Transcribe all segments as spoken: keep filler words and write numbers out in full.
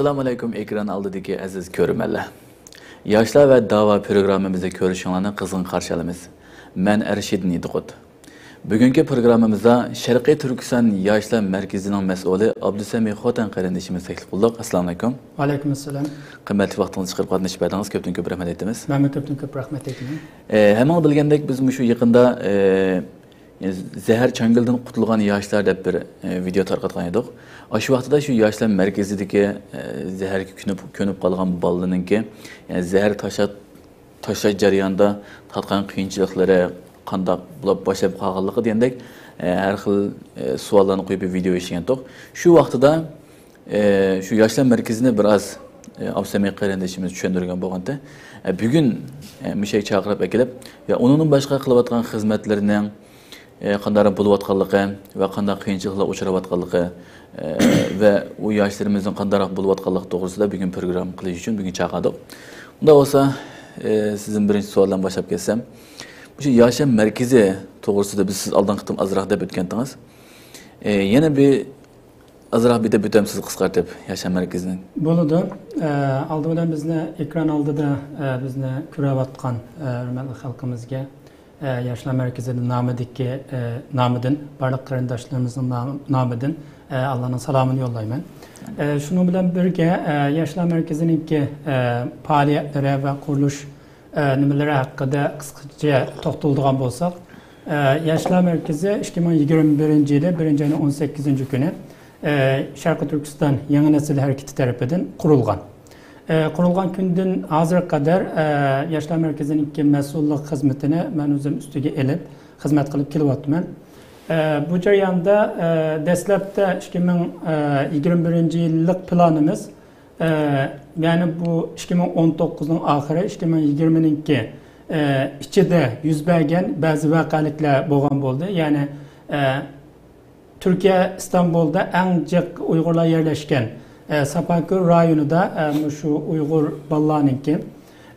ئەسسالامۇ ئەلەيكۇم، ئېكران ئالدىدىكى ئەزىز كۆرۈرمەنلەر. ياشلار ۋە داۋا پروگراممىمىزدا كۆرۈشۈڭلارنى قىزغىن قارشى ئالىمىز. مەن ئەرشىدىن ئىدىقۇت. بۈگۈنكى پروگراممىمىزدا شەرقىي تۈركىستان ياشلار مەركىزىنىڭ مەسئۇلى ئابدۇسەمى خوتەن قېرىندىشىمىز تەكلىپ قىلدۇق. ئەسسالامۇ ئەلەيكۇم. ۋەئەلەيكۇم ئەسسالام. قىممەتلىك ۋاقتىڭىزنى چىقىرىپ قاتنىشىپ بەردىڭىز. كۆپتىن كۆپ رەھمەت ئېيتىمىز. مەنمۇ كۆپتىن كۆپ رەھمەت ئېيتىمەن. ئە، ھەممىڭلار بىلگەندەك، بىز مۇشۇ يېقىندا، ئە، زەھەر چاڭگىلىدىن قۇتۇلغان ياشلار دەپ بىر، ئە، ۋىدېئو تارقاتقان ئىدۇق. ئاشۇ ۋاقتىدا شۇ ياشلار مەركىزىدىكى، ئە، زەھەرگە كۆنۈپ، كۆنۈپ قالغان بالىنىڭكى، يەنى زەھەر تاشا-، تاشلاش جەريانىدا تارتقان قىيىنچىلىقلىرى، قانداق بولۇپ باشلاپ قالغانلىقى دېگەندەك، ئە، ھەر خىل، ئە، سوئاللارنى قويۇپ بىر ۋىدېئو ئىشلىگەنتۇق. شۇ ۋاقتىدا، ئە، شۇ ياشلار مەركىزىنى بىر ئاز، ئە، ئابدۇسەمىت قېرىندىشىمىز چۈشەندۈرگەن بولغانتى. ئە، بۈگۈن، ئە، مۇشۇ يەرگە چاقىرىپ ئەكېلىپ، ۋە ئۇنىڭدىن باشقا قىلىۋاتقان خىزمەتلىرىنىڭ، ئە، قانداقراق بولۇۋاتقانلىقى ۋە قانداق قىيىنچىلىقلار ئۇچراۋاتقانلىقى، ئە، ۋە ئۇ ياشلىرىمىزنىڭ قانداقراق بولۇۋاتقانلىقى توغرىسىدا بۈگۈن پروگرامما قىلىش ئۈچۈن بۈگۈن چاقىردۇق. ئۇنداق بولسا، ئە، سىزدىن بىرىنچى سوئال بىلەن باشلاپ كەتسەم، مۇشۇ ياشلار مەركىزى توغرىسىدا بىز سىز ئالدىنقى قېتىم ئازراق دەپ ئۆتكەنتىڭىز. ئە، يەنە بىر ئازراق بىر دەپ ئۆتەمسىز قىسقارتىپ ياشلار مەركىزىنى؟ بولىدۇ. ئە، ئالدى بىلەن بىزنى ئېكران ئالدىدا، ئە، بىزنى كۆرۈۋاتقان، ئە، ھۆرمەتلىك خەلقىمىزگە، ئە، ياشلار مەركىزى نامىدىكى، ئە، نامىدىن، بارلىق قېرىنداشلىرىمىزنىڭ نام-، نامىدىن، ئە، ئاللانىڭ سالامىنى يوللايمەن. ئە، شۇنىڭ بىلەن بىرگە، ئە، ياشلار مەركىزىنىڭكى، ئە، پائالىيەتلىرى ۋە قۇرۇلۇش، ئە، نېمىلىرى ھەققىدە قىسقىچە توختىلىدىغان بولساق، ئە، ياشلار مەركىزى ئىككى مىڭ يىگىرمە بىرىنچى يىلى بىرىنچى ئاينىڭ ئون سەككىزىنچى كۈنى، ئە، شەرقىي تۈركىستان يېڭى نەسىل ھەرىكىتى تەرىپىدىن قۇرۇلغان. ئە، قۇرۇلغان كۈندىن ھازىرغا قەدەر، ئە، ياشلار مەركىزىنىڭكى مەسئۇللۇق خىزمىتىنى مەن ئۆزۈم ئۈستىگە ئېلىپ، خىزمەت قىلىپ كېلىۋاتىمەن. ئە، بۇ جەرياندا، ئە، دەسلەپتە ئىككى مىڭ يىگىرمە بىرىنچى يىللىق پىلانىمىز، ئە، يەنى بۇ ئىككى مىڭ ئون توققۇزنىڭ ئاخىرى، ئىككى مىڭ يىگىرمىنىڭكى، ئە، ئىچىدە يۈز بەرگەن بەزى ۋەقەلىكلەر بولغان بولدى. يەنى، ئە، تۈركىيە ئىستانبۇلدا ئەڭ جىق ئۇيغۇرلار يەرلەشكەن، ئە، ساپاكۆل رايونىدا، ئە، مۇشۇ ئۇيغۇر بالىلارنىڭكى،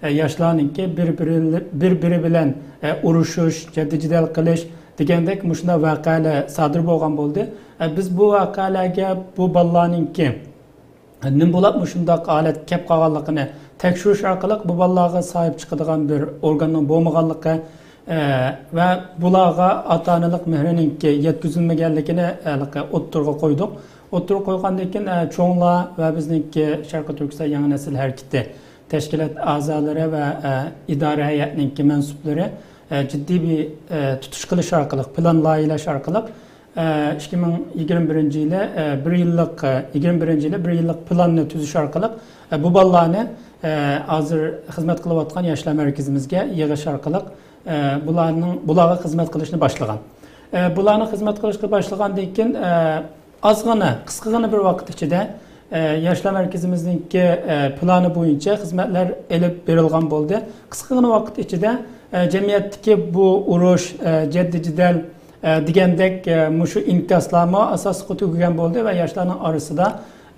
ئە، ياشلارنىڭكى بىر-بىرى، بىر-بىرى بىلەن، ئە، ئۇرۇشۇش، جەددىجېدەل قىلىش دېگەندەك مۇشۇنداق ۋەقەلەر سادىر بولغان بولدى. ئە، بىز بۇ ۋەقەلەرگە بۇ بالىلارنىڭكى نېمە بولۇپ مۇشۇنداق ھالەتكە كەپ قالغانلىقىنى تەكشۈرۈش ئارقىلىق بۇ بالىلارغا ساھىب چىقىدىغان بىر ئورگاننىڭ بولمىغانلىقى، ئە، ۋە بۇلارغا ئاتا-ئانىلىق مېھرىنىڭكى يەتكۈزۈلمىگەنلىكىنى، ئە، ھېلىقى ئوتتۇرىغا قويدۇق. ئوتتۇرىغا قويغاندىن كېيىن، ئە، چوڭلار ۋە بىزنىڭكى شەرقىي تۈركىستان يېڭى نەسىل ھەرىكىتى تەشكىلات ئەزالىرى ۋە، ئە، ئىدارە ھەيئەتنىڭكى مەنسۇپلىرى، ئە، جىددىي بىر، ئە، تۇتۇش قىلىش ئارقىلىق، پىلان لايىھەلەش ئارقىلىق، ئىككى مىڭ يىگىرمە بىرىنچى يىلى، بىر يىللىق، يىگىرمە بىرىنچى يىلى بىر يىللىق پىلاننى تۈزۈش ئارقىلىق، بۇ بالىلارنى، ھازىر خىزمەت قىلىۋاتقان ياشلار مەركىزىمىزگە يىغىش ئارقىلىق، بۇلارنىڭ، بۇلارغا خىزمەت قىلىشنى باشلىغان. بۇلارنىڭ خىزمەت قىلىشقا باشلىغاندىن كېيىن، ئازغىنە، قىسقىغىنە بىر ۋاقىت ئىچىدە، ياشلار مەركىزىمىزنىڭكى، پىلانى بويىچە خىزمەتلەر ئېلىپ بېرىلغان بولدى. قىسقىغىنە ۋاقىت ئىچىدە، جەمئىيەتتىكى بۇ ئۇرۇش، جەددىجېدەل، ئە، دېگەندەك، ئە، مۇشۇ ئىنكاسلارمۇ ئاساسلىقى تۈگىگەن بولدى ۋە ياشلارنىڭ ئارىسىدا،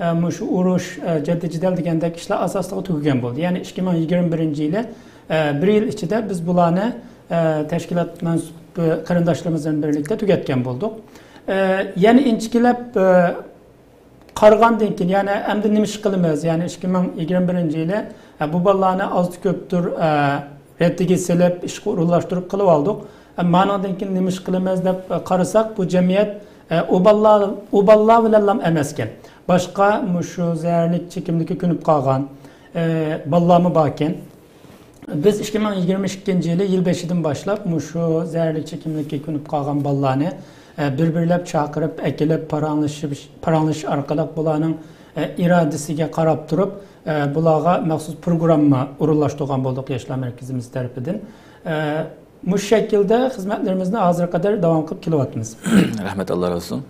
ئە، مۇشۇ ئۇرۇش، ئە، جەددىجېدەل دېگەندەك ئىشلار ئاساسلىقى تۈگىگەن بولدى. يەنى ئىككى مىڭ يىگىرمە بىرىنچى يىلى، ئە، بىر يىل ئىچىدە بىز بۇلارنى، ئە، تەشكىلات مەنسۇپ قېرىنداشلىرىمىز بىلەن بىرلىكتە تۈگەتكەن بولدۇق. ئە، يەنە ئىنچىكىلەپ، ئە، قارىغاندىن كېيىن، يەنى ئەمدى نېمە ئىش قىلىمىز؟ يەنى ئىككى مىڭ يىگىرمە بىرىنچى يىلى، ئە، بۇ بالىلارنى ئازدۇ كۆپتۇر، ئە، رەددىگە سېلىپ، ئىشقا ئورۇنلاشتۇرۇپ قىلىۋالدۇق. ئە، مانىڭدىن كېيىن نېمە ئىش قىلىمىز دەپ، ئە، قارىساق، بۇ جەمئىيەت، ئە، ئۇ بالىلار، ئۇ بالىلار بىلەنلا ئەمەسكەن. باشقا مۇشۇ زەھەرلىك چېكىملىككە كۆنۈپ قالغان، ئە، بالىلارمۇ باركەن. بىز ئىككى مىڭ يىگىرمە ئىككىنچى يىلى يىل بېشىدىن باشلاپ مۇشۇ زەھەرلىك چېكىملىككە كۆنۈپ قالغان بالىلارنى، ئە، بىر-بىرلەپ چاقىرىپ ئەكېلىپ پاراڭلىشىش، پاراڭلىشىش ئارقىلىق بۇلارنىڭ، ئە، ئىرادىسىگە قاراپ تۇرۇپ، ئە، بۇلارغا مەخسۇس پروگرامما ئورۇنلاشتۇرغان بولدۇق ياشلار مەركىزىمىز تەرىپىدىن. ئە، مۇشۇ شەكىلدە خىزمەتلىرىمىزنى ھازىرغا قەدەر داۋام قىلىپ كېلىۋاتىمىز. رەھمەت، ئاللا رازى بولسۇن.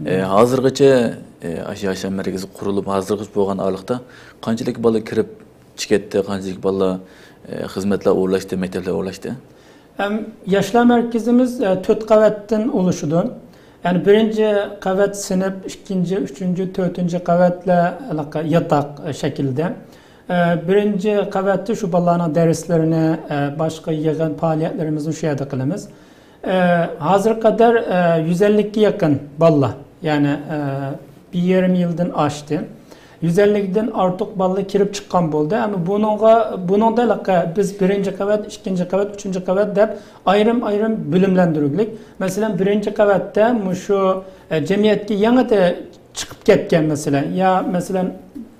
ئە، ھازىرغىچە، ئە، ئاشۇ ياشلار مەركىزى قۇرۇلۇپ ھازىرغىچە بولغان ئارىلىقتا قانچىلىك بالا كىرىپ چىقىتتى، قانچىلىك بالىلار، ئە، خىزمەتلەر ئورۇنلاشتى، مەكتەپلەر ئورۇنلاشتى؟ ئەم، ياشلار مەركىزىمىز، ئە، تۆت قەۋەتتىن ئولىشىدۇ. يەنى بىرىنچى قەۋەت سىنىپ، ئىككىنچى، ئۈچىنچى، تۆتىنچى قەۋەتلەر ھېلىقى ياتاق، ئە، شەكلىدە. ئە، بىرىنچى قەۋەتتە شۇ بالىلارنىڭ دەرسلىرىنى، ئە، باشقا يىغىن پائالىيەتلىرىمىزنى شۇ يەردە قىلىمىز. ئە، ھازىرغا قەدەر، ئە، يۈز ئەللىككە يېقىن بالىلار، يەنى، ئە، بىر يېرىم يىلدىن ئاشتى. يۈز ئەللىكتىن ئارتۇق بالا كىرىپ چىققان بولدى. ئەمما بۇنىڭغا، بۇنىڭدا ھېلىقى بىز بىرىنچى قەۋەت، ئىككىنچى قەۋەت، ئۈچىنچى قەۋەت دەپ ئايرىم-ئايرىم بۆلۈملەندۈرگلىك. مەسىلەن، بىرىنچى قەۋەتتە مۇشۇ، ئە، جەمئىيەتكە يېڭىدە چىقىپ كەتكەن، مەسىلەن، يا، مەسىلەن،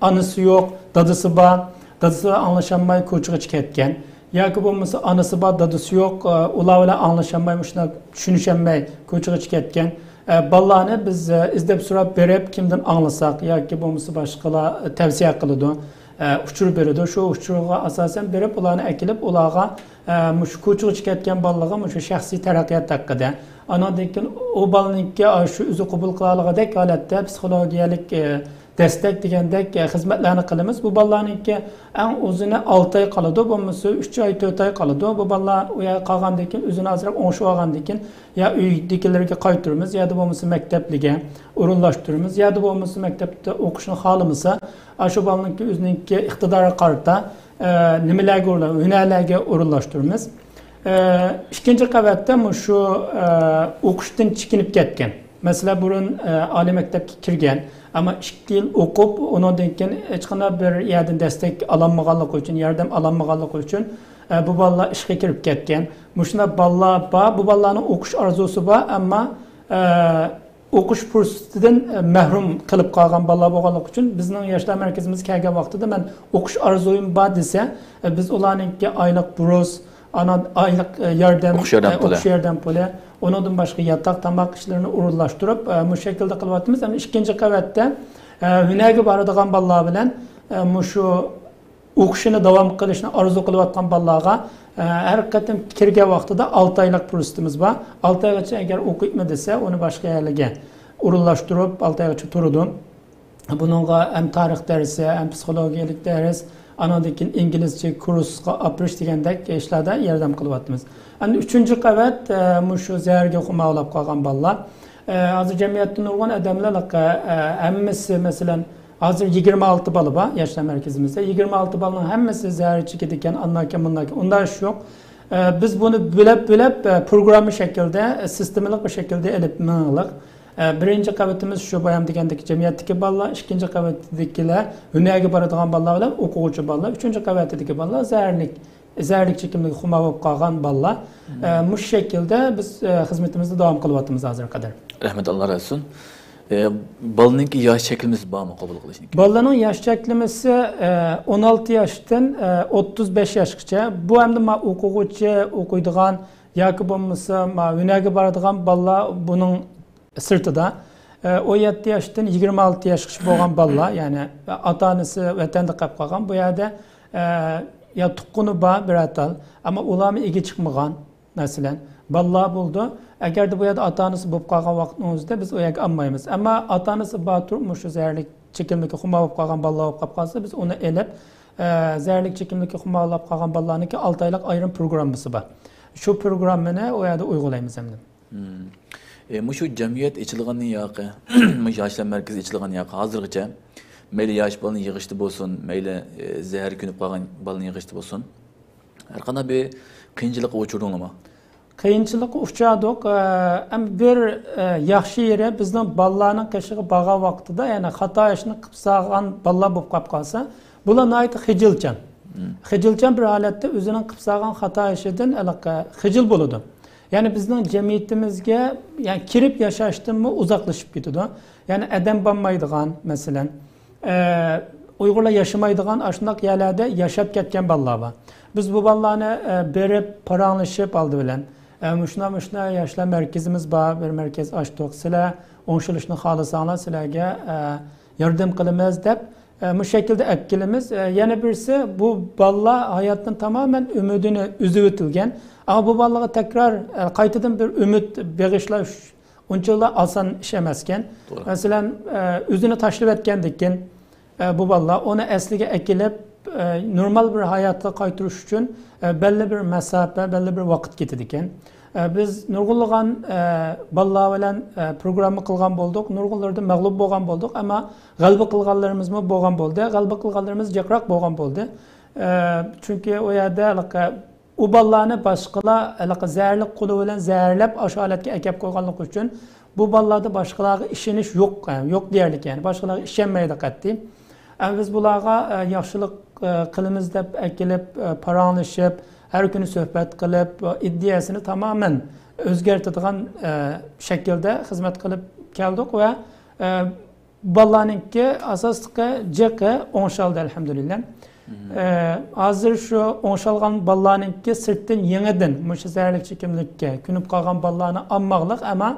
ئانىسى يوق، دادىسى بار، دادىسى بىلەن ئاڭلىشالماي كوچىغا چىقىپ كەتكەن. ياكى بولمىسا ئانىسى بار، دادىسى يوق، ئۇلار بىلەن ئاڭلىشالماي، مۇشۇنداق چۈشىنىشەلمەي كوچىغا چىقىپ كەتكەن. ئە، بالىلارنى بىز، ئە، ئىزدەپ سوراپ بېرىپ، كىمدىن ئاڭلىساق ياكى بولمىسا باشقىلار تەۋسىيە قىلىدۇ، ئە، ئۇچۇر بېرىدۇ. شۇ ئۇچۇرغا ئاساسەن بېرىپ، ئۇلارنى ئەكېلىپ، ئۇلارغا، ئە، مۇشۇ كوچىغا چىقىپ كەتكەن بالىلارغا مۇشۇ شەخسىي تەرەققىيات ھەققىدە. ئاناندىن كېيىن ئۇ بالىنىڭكى، ئە، شۇ ئۆزى قوبۇل قىلالايدىغاندەك ھالەتتە پسىخولوگىيەلىك، ئە، دەستەك دېگەندەك، ئە، خىزمەتلەرنى قىلىمىز. بۇ بالىلارنىڭكى ئەڭ ئۇزۇنى ئالتە ئاي قالىدۇ، بولمىسا ئۈچ ئاي، تۆت ئاي قالىدۇ. بۇ بالىلار ئۇ يەرگە قالغاندىن كېيىن، ئۆزىنى ئازراق ئوڭشىۋالغاندىن كېيىن، يا ئۆيدىكىلىرىگە قايتۇرىمىز، يادا بولمىسا مەكتەپلىرىگە ئورۇنلاشتۇرىمىز، يادا بولمىسا مەكتەپتە ئوقۇشنى خالىمىسا، ئاشۇ بالىنىڭكى ئۆزىنىڭكى ئىقتىدارىغا قارىتا، ئە، نېمىلەرگە ئورۇن-، ھۈنەرلەرگە ئورۇنلاشتۇرىمىز. ئە، ئىككىنچى قەۋەتتە مۇشۇ، ئە، ئوقۇشتىن چېكىنىپ كەتكەن. مەسىلەن، بۇرۇن، ئە، ئالىي مەكتەپكە كىرگەن، ئەمما ئىككى يىل ئوقۇپ، ئۇنىڭدىن كېيىن ھېچقانداق بىر يەردىن دەستەك ئالالمىغانلىقى ئۈچۈن، ياردەم ئالالمىغانلىقى ئۈچۈن، ئە، بۇ بالىلار ئىشقا كىرىپ كەتكەن. مۇشۇنداق بالىلار بار. بۇ بالىلارنىڭ ئوقۇش ئارزۇسى بار، ئەمما، ئە، ئوقۇش پۇرسىتىدىن، ئە، مەھرۇم قېلىپ قالغان بالىلار بولغانلىقى ئۈچۈن، بىزنىڭ ياشلار مەركىزىمىزگە كەلگەن ۋاقتىدا، مەن ئوقۇش ئارزۇيۇم بار دېسە، ئە، بىز ئۇلارنىڭكى ئايلىق بۇرس، ئانا ئايلىق، ئە، ياردەم، ئوقۇش ياردەم ئە، پۇلى. ئوقۇش ياردەم پۇلى، ئۇنىڭدىن باشقا ياتاق، تاماق ئىشلىرىنى ئورۇنلاشتۇرۇپ، ئە، مۇشۇ شەكىلدە قىلىۋاتىمىز. ئەمدى ئىككىنچى قەۋەتتە، ئە، ھۈنەرگە بارىدىغان بالىلار بىلەن، ئە، مۇشۇ ئوقۇشىنى داۋام قىلىشنى ئارزۇ قىلىۋاتقان بالىلارغا، ئە، ھەر قېتىم كىرگەن ۋاقتىدا ئالتە ئايلىق پۇرسىتىمىز بار. ئالتە ئايغىچە ئەگەر ئوقۇيمەن دېسە، ئۇنى باشقا يەرلەرگە ئورۇنلاشتۇرۇپ، ئالتە ئايغىچە تۇرىدۇ. بۇنىڭغا ھەم تارىخ دەرسى، ھەم پسىخولوگىيەلىك دەرس، ئانىڭدىن كېيىن ئىنگلىزچە كۇرسقا ئاپىرىش دېگەندەك ئىشلاردا ياردەم قىلىۋاتىمىز. ئەمدى ئۈچىنچى قەۋەت، ئە، مۇشۇ زەھەرگە خۇمارلاپ قالغان بالىلار. ئە، ھازىر جەمئىيەتتە نۇرغۇن ئادەملەر، ئە، ھەممىسى، مەسىلەن، ھازىر يىگىرمە ئالتە بالا بار ياشلار مەركىزىمىزدە. يىگىرمە ئالتە بالىنىڭ ھەممىسى زەھەر چېكىدىكەن، ئانداكەن، مۇنداكەن، ئۇنداق ئىش يوق. ئە، بىز بۇنى بۆلەپ-بۆلەپ، ئە، پروگرامما شەكلىدە، ئە، سىستېمىلىق بىر شەكىلدە ئېلىپ مېڭىڭلار. ئە، بىرىنچى قەۋىتىمىز شۇ بايام دېگەندىكى جەمئىيەتتىكى بالىلار، ئىككىنچى قەۋىتىدىكىلەر ھۈنەرگە بارىدىغان بالىلار بىلەن ئوقۇغۇچى بالىلار، ئۈچىنچى قەۋىتىدىكى بالىلار زەھەرلىك، زەھەرلىك چېكىملىككە خۇمار بولۇپ قالغان بالىلار. ئە، مۇشۇ شەكىلدە بىز، ئە، خىزمىتىمىزنى داۋام قىلىۋاتىمىز ھازىرغا قەدەر. رەھمەت، ئاللا رازى بولسۇن. ئە، بالىنىڭكى ياش چەكلىمىسى بارمۇ قوبۇل قىلىشنىڭكى؟ بالىنىڭ ياش چەكلىمىسى، ئە، ئون ئالتە ياشتىن، ئە، ئوتتۇز بەش ياشقىچە. بۇ ئەمدى ما ئوقۇغۇچى، ئوقۇيدىغان ياكى بولمىسا ما ھۈنەرگە بارىدىغان بالىلار بۇنىڭ سىرتىدا، ئە، ئون يەتتە ياشتىن يىگىرمە ئالتە ياشقىچە بولغان بالىلار، يەنى ئاتا-ئانىسى ۋەتەندە قېلىپ قالغان، بۇ يەردە، ئە، يا تۇغقىنى بار بىرەر تال، ئەمما ئۇلارمۇ ئىگە چىقمىغان، مەسىلەن، بالىلار بولىدۇ. ئەگەردە بۇ يەردە ئاتا-ئانىسى بولۇپ قالغان ۋاقىتنىڭ ئۆزىدە بىز ئۇ يەرگە ئالمايمىز. ئەمما ئاتا-ئانىسى بار تۇرۇپ، مۇشۇ زەھەرلىك چېكىملىككە خۇمار بولۇپ قالغان بالىلار بولۇپ قالىپ قالسا، بىز ئۇنى ئېلىپ، ئە، زەھەرلىك چېكىملىككە خۇمارلاپ قالغان بالىلارنىڭكى ئالتە ئايلىق ئايرىم پروگراممىسى بار. شۇ پروگراممىنى ئۇ يەردە ئۇيغۇنلايمىز ئەمدى. مم. ئە، مۇشۇ جەمئىيەت ئېچىلغاندىن ياقى، مۇشۇ ياشلار مەركىزى ئېچىلغاندىن ياقى ھازىرغىچە مەيلى ياش بالىنى يىغىشتا بولسۇن، مەيلى، ئە، زەھەرگە كۆنۈپ قالغان بالىنى يىغىشتا بولسۇن، ھەر قانداق بىر قىيىنچىلىققا ئۇچرىدىڭلارمۇ؟ قىيىنچىلىققا ئۇچرىدۇق. ئە، ئەمما بىر، ئە، ياخشى يېرى، بىزنىڭ بالىلارنىڭ قېشىغا بارغان ۋاقتىدا، يەنى خاتا ئىشنى قىلىپ سالغان بالىلار بولۇپ قاپ قالسا، بۇلار ناھايىتى خىجىلچان. مم. خىجىلچان بىر ھالەتتە ئۆزىنىڭ قىلىپ سالغان خاتا ئىشىدىن ھېلىقى خىجىل بولىدۇ. يەنى بىزنىڭ جەمئىيىتىمىزگە، يەنى كىرىپ ياشاشتىنمۇ ئۇزاقلىشىپ كېتىدۇ. يەنى ئادەم بارمايدىغان، مەسىلەن، ئە، ئۇيغۇرلار ياشىمايدىغان ئاشۇنداق يەرلەردە ياشاپ كەتكەن بالىلار بار. بىز بۇ بالىلارنى، ئە، بېرىپ پاراڭلىشىپ ئالدى بىلەن، ئە، مۇشۇنداق، مۇشۇنداق ياشلار مەركىزىمىز بار، بىر مەركەز ئاچتۇق، سىلەر ئوڭشىلىشنى خالىساڭلار سىلەرگە، ئە، ياردەم قىلىمىز دەپ، ئە، مۇشۇ شەكىلدە ئەپ كېلىمىز. ئە، يەنە بىرسى، بۇ بالىلار ھاياتتىن تامامەن ئۈمىدىنى ئۈزۈۋېتىلگەن. ئەمما بۇ بالىلارغا تەكرار، ئە، قايتىدىن بىر ئۈمىد بېغىشلاش ئۇنچىۋالا ئاسان ئىش ئەمەسكەن. توغرا. مەسىلەن، ئە، ئۆزىنى تاشلىۋەتكەندىن كېيىن، ئە، بۇ بالىلار ئۇنى ئەسلىگە ئەكېلىپ، ئە، نورمال بىر ھاياتقا قايتۇرۇش ئۈچۈن، ئە، بەللى بىر مەساپە، بەللى بىر ۋاقىت كېتىدىكەن. ئە، بىز نۇرغۇنلىغان، ئە، بالىلار بىلەن، ئە، پروگرامما قىلغان بولدۇق، نۇرغۇنلىرىدىن مەغلۇپ بولغان بولدۇق، ئەمما غەلىبە قىلغانلىرىمىزمۇ بولغان بولدى. غەلىبە قىلغانلىرىمىز جىقراق بولغان بولدى. ئە، چۈنكى ئۇ يەردە ھېلىقى ئۇ بالىلارنى باشقىلار ھېلىقى زەھەرلىك قولى بىلەن زەھەرلەپ، ئاشۇ ھالەتكە ئەكەپ قويغانلىقى ئۈچۈن، بۇ بالىلاردا باشقىلارغا ئىشىنىش يوق، يوق دېيەرلىك، يەنى باشقىلارغا ئىشەنمەيدۇ قەتئىي. ئە، بىز بۇلارغا، ئە، ياخشىلىق، ئە، قىلىمىز دەپ ئەكېلىپ، ئە، پاراڭلىشىپ، ھەر كۈنى سۆھبەت قىلىپ، ئە، ئىدىيەسىنى تامامەن ئۆزگەرتىدىغان، ئە، شەكىلدە خىزمەت قىلىپ كەلدۇق ۋە، ئە، بالىلارنىڭكى ئاساسلىقى جىقى ئوڭشالدى، ئەلھەمدۇلىللا. ئە، ھازىر شۇ ئوڭشالغان بالىلارنىڭكى سىرتتىن يېڭىدىن مۇشۇ زەھەرلىك چېكىملىككە كۆنۈپ قالغان بالىلارنى ئالماقلىق، ئەمما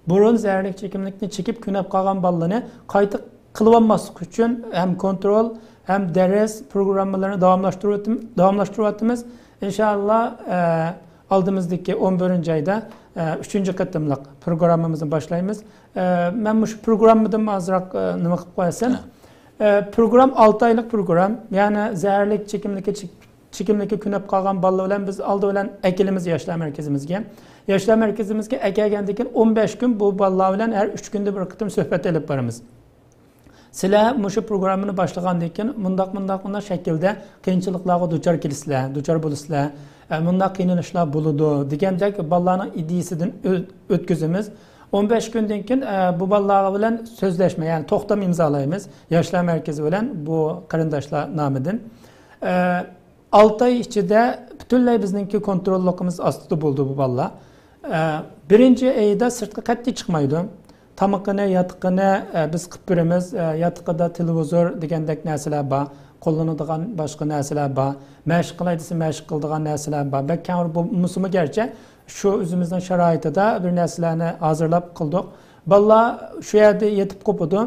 بۇرۇن زەھەرلىك چېكىملىكنى چېكىپ كۆنۈپ قالغان بالىلارنى قايتا قىلىۋالماسلىق ئۈچۈن ھەم كونترول، ھەم دەرس پروگراممىلىرىنى داۋاملاشتۇرۇۋاتىم-، داۋاملاشتۇرۇۋاتىمىز. ئىنشائاللا، ئە، ئالدىمىزدىكى ئون بىرىنچى ئايدا، ئە، ئۈچىنچى قېتىملىق پروگراممىمىزنى باشلايمىز. ئە، مەن مۇشۇ پروگراممىدىن ئازراق، ئە، نېمە قىلىپ قوياي دېسەم، ھە. ئە، پروگرام ئالتە ئايلىق پروگرام، يەنى زەھەرلىك چېكىملىككە چېك-، چېكىملىككە كۆنۈپ قالغان بالىلار بىلەن بىز ئالدى بىلەن ئەكېلىمىز ياشلار مەركىزىمىزگە. ياشلار مەركىزىمىزگە ئەكەلگەندىن كېيىن ئون بەش كۈن بۇ بالىلار بىلەن ھەر ئۈچ كۈندە بىر قېتىم سۆھبەت ئېلىپ بارىمىز. سىلەر مۇشۇ پروگراممىنى باشلىغاندىن كېيىن مۇنداق، مۇنداق، مۇنداق شەكىلدە قىيىنچىلىقلارغا دۇچار كېلىسىلەر، دۇچار بولىسىلەر، ئە، مۇنداق قىينىلىشلار بولىدۇ دېگەندەك بالىلارنىڭ ئىدىيىسىدىن ئۆ-، ئۆتكۈزىمىز. ئون بەش كۈندىن كېيىن، ئە، بۇ بالىلار بىلەن سۆزلەشمە، يەنى توختام ئىمزالايمىز ياشلار مەركىزى بىلەن بۇ قېرىنداشلار نامىدىن. ئە، ئالتە ئاي ئىچىدە پۈتۈنلەي بىزنىڭكى كونتروللۇقىمىز ئاستىدا بولىدۇ بۇ بالىلار. ئە، بىرىنچى ئايدا سىرتقا قەتئىي چىقمايدۇ. تامىقىنى، ياتىقىنى، ئە، بىز قىلىپ بېرىمىز. ئە، ياتىقىدا تېلېۋىزور دېگەندەك نەرسىلەر بار. قوللىنىدىغان باشقا نەرسىلەر بار. مەشىق قىلاي دېسە، مەشىق قىلىدىغان نەرسىلەر بار. بەك كەڭرى بولمىسىمۇ گەرچە، شۇ ئۆزىمىزنىڭ شارائىتىدا بىر نەرسىلەرنى ھازىرلاپ قىلدۇق. بالىلار شۇ يەردە يېتىپ قوپىدۇ.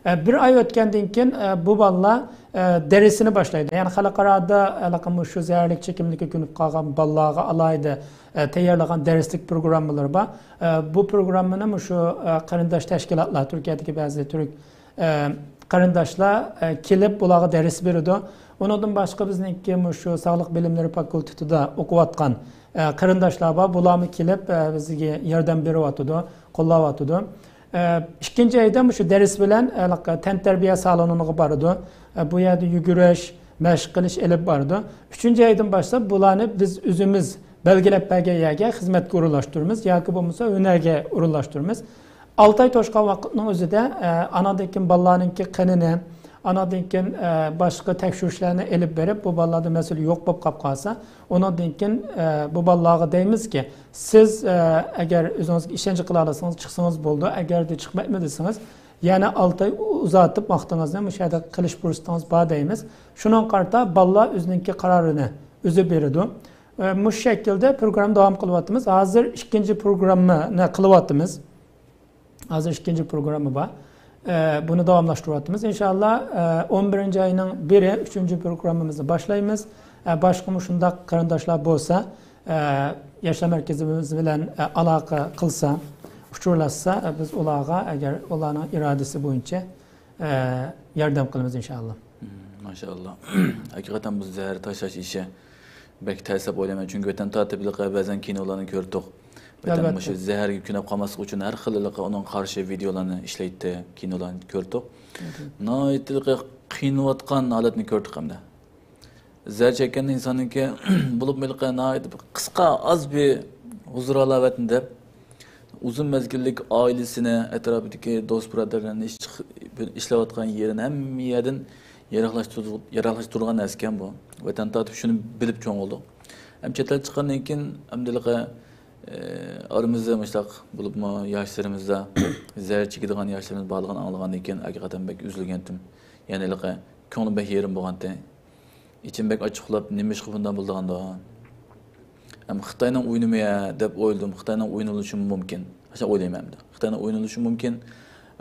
ئە، بىر ئاي ئۆتكەندىن كېيىن، ئە، بۇ بالىلار، ئە، دەرسىنى باشلايدۇ. يەنى خەلقئارادا ھېلىقى مۇشۇ زەھەرلىك چېكىملىككە كۆنۈپ قالغان بالىلارغا ئالاھىدە، ئە، تەييارلىغان دەرسلىك پروگراممىلىرى بار. ئە، بۇ پروگراممىنى مۇشۇ، ئە، قېرىنداش تەشكىلاتلار، تۈركىيەدىكى بەزى تۈرك، ئە، قېرىنداشلار، ئە، كېلىپ بۇلارغا دەرس بېرىدۇ. ئۇنىڭدىن باشقا بىزنىڭكى مۇشۇ ساغلىق بىلىملىرى فاكۇلتېتىدا ئوقۇۋاتقان، ئە، قېرىنداشلار بار. بۇلارمۇ كېلىپ، ئە، بىزگە ياردەم بېرىۋاتىدۇ، قوللاۋاتىدۇ. ئە، ئىككىنچى ئايدا مۇشۇ دەرس بىلەن، ئە، تەنتەربىيە سالونىغا بارىدۇ. ئە، بۇ يەردە يۈگۈرۈش، مەشىق قىلىش ئېلىپ بارىدۇ. ئۈچىنچى ئايدىن باشلاپ بۇلارنى بىز ئۆزىمىز بەلگىلەپ بەرگەن يەرگە خىزمەتكە ئورۇنلاشتۇرىمىز ياكى بولمىسا ھۈنەرگە ئورۇنلاشتۇرىمىز. ئالتە ئاي توشقان ۋاقىتنىڭ ئۆزىدە، ئە، ئاناندىن كېيىن بالىلارنىڭكى قېنىنى، ئاناندىن كېيىن، ئە، باشقا تەكشۈرۈشلەرنى ئېلىپ بېرىپ، بۇ بالىلاردا مەسىلە يوق بولۇپ قاپ قالسا، ئۇنىڭدىن كېيىن، ئە، بۇ بالىلارغا دەيمىزكى، سىز، ئە، ئەگەر ئۆزىڭىزگە ئىشەنچ قىلالىسىڭىز، چىقسىڭىز بولىدۇ، ئەگەردە چىقمايمەن دېسىڭىز، يەنە ئالتە ئاي ئۇزارتىپ ۋاقتىڭىزنى مۇشۇ يەردە قىلىش پۇرسىتىڭىز بار دەيمىز. شۇنىڭغا قارىتا بالىلار ئۆزىنىڭكى قارارىنى ئۆزى بېرىدۇ. ئە، مۇشۇ شەكىلدە پروگرامما داۋام قىلىۋاتىمىز. ھازىر ئىككىنچى پروگراممىنى قىلىۋاتىمىز. ھازىر ئىككىنچى پروگرامما بار. ئە، بۇنى داۋاملاشتۇرۇۋاتىمىز. ئىنشاللا، ئە، ئون بىرىنچى ئاينىڭ بىرى ئۈچىنچى پروگراممىمىزنى باشلايمىز. ئە، باشقىمۇ شۇنداق قېرىنداشلار بولسا، ئە، ياشلار مەركىزىمىز بىلەن، ئە، ئالاقە قىلسا، ئۇچۇرلاشسا، ئە، بىز ئۇلارغا، ئەگەر ئۇلارنىڭ ئىرادىسى بويىچە، ئە، ياردەم قىلىمىز، ئىنشاللا. مم، ماشائاللا. ھەقىقەتەن بۇ زەھەر تاشلاش ئىشى بەك تەس دەپ ئويلايمەن، چۈنكى ۋەتەن تارتىپ ھېلىقى بەزەن كىنولارنى كۆردۇق. ۋەتەن ئەلۋەتتە. مۇشۇ زەھەرگە كۆنۈپ قالماسلىقى ئۈچۈن ھەر خىل ھېلىقى ئۇنىڭغا قارشى ۋىدېئولارنى ئىشلەيتتى، كىنولارنى كۆردۇق. مم. ناھايىتى ھېلىقى قىينىلىۋاتقان ھالەتنى كۆردۇق ئەمدى. زەھەر چەككەن ئىنساننىڭكى بولۇپمۇ ھېلىقى ناھايىتى بىر قىسقا، ئاز بىر ھۇزۇر-ھالاۋەتنى دەپ، ئۇزۇن مەزگىللىك ئائىلىسىنى، ئەتراپىدىكى دوست-بۇرادەرلىرىنى، ئىش چىق-، ئىشلەۋاتقان يېرىنى ھەممە يەردىن يىراقلاشتۇر-، يىراقلاشتۇرغان نەرسىكەن بۇ. ۋەتەن تارتىپ شۇنى بىلىپ چوڭ بولدۇق. ھەم چەت ئەل چىققاندىن كېيىن، ئەمدى ھېلىقى، ئە، ئارىمىزدا مۇشۇنداق بولۇپمۇ ياشلىرىمىزدا زەھەر چېكىدىغان ياشلىرىمىز بارلىقىنى ئاڭلىغاندىن كېيىن، ھەقىقەتەن بەك ئۈزۈلگەنتىم. يەنى ھېلىقى كۆڭلۈم بەك يېرىم بولغانتى. ئىچىم بەك ئاچچىقلاپ، نېمە ئىشقا بۇنداق بولىدىغاندۇ؟ ھەم خىتاينىڭ ئويۇنىمۇ يا دەپ ئويلىدىم. خىتاينىڭ ئويۇنى بولۇشىمۇ مۇمكىن. ئاشۇنداق ئويلايمەن ئەمدى. خىتاينىڭ ئويۇنى بولۇشىمۇ مۇمكىن.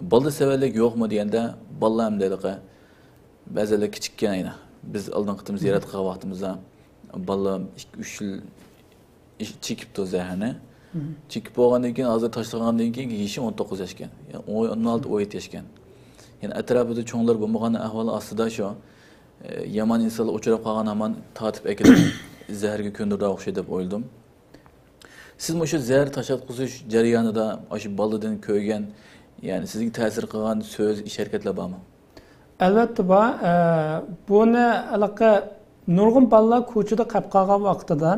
بالىدا سەۋەنلىك يوقمۇ دېگەندە، بالىلار ئەمدى ھېلىقى بەزىلەر كىچىككەن ئەينە. بىز ئالدىنقى قېتىم زىيارەت قىلغان ۋاقتىمىزدا بالىلار ئىككى، ئۈچ يىل ئىش-، چېكىپتۇ زەھەرنى. مم. چېكىپ بولغاندىن كېيىن، ھازىر تاشلىغاندىن كېيىن يېشى ئون توققۇز ياشكەن. يەنى ئون، ئون ئالتە، ئون يەتتە ياشكەن. يەنى ئەتراپىدا چوڭلار بولمىغان ئەھۋال ئاستىدا شۇ، ئە، يامان ئىنسانلار ئۇچراپ قالغان ھامان تارتىپ ئەكېلىپ زەھەرگە كۆندۈرىدىغان ئوخشايدۇ دەپ ئويلىدىم. سىز مۇشۇ زەھەر تاشلاتقۇزۇش جەريانىدا ئاشۇ بالىدىن كۆرگەن، يەنى سىزگە تەسىر قىلغان سۆز، ئىش-ھەرىكەتلەر بارمۇ؟ ئەلۋەتتە بار. ئە، بۇنى ھېلىقى نۇرغۇن بالىلار كوچىدا قېلىپ قالغان ۋاقتىدا،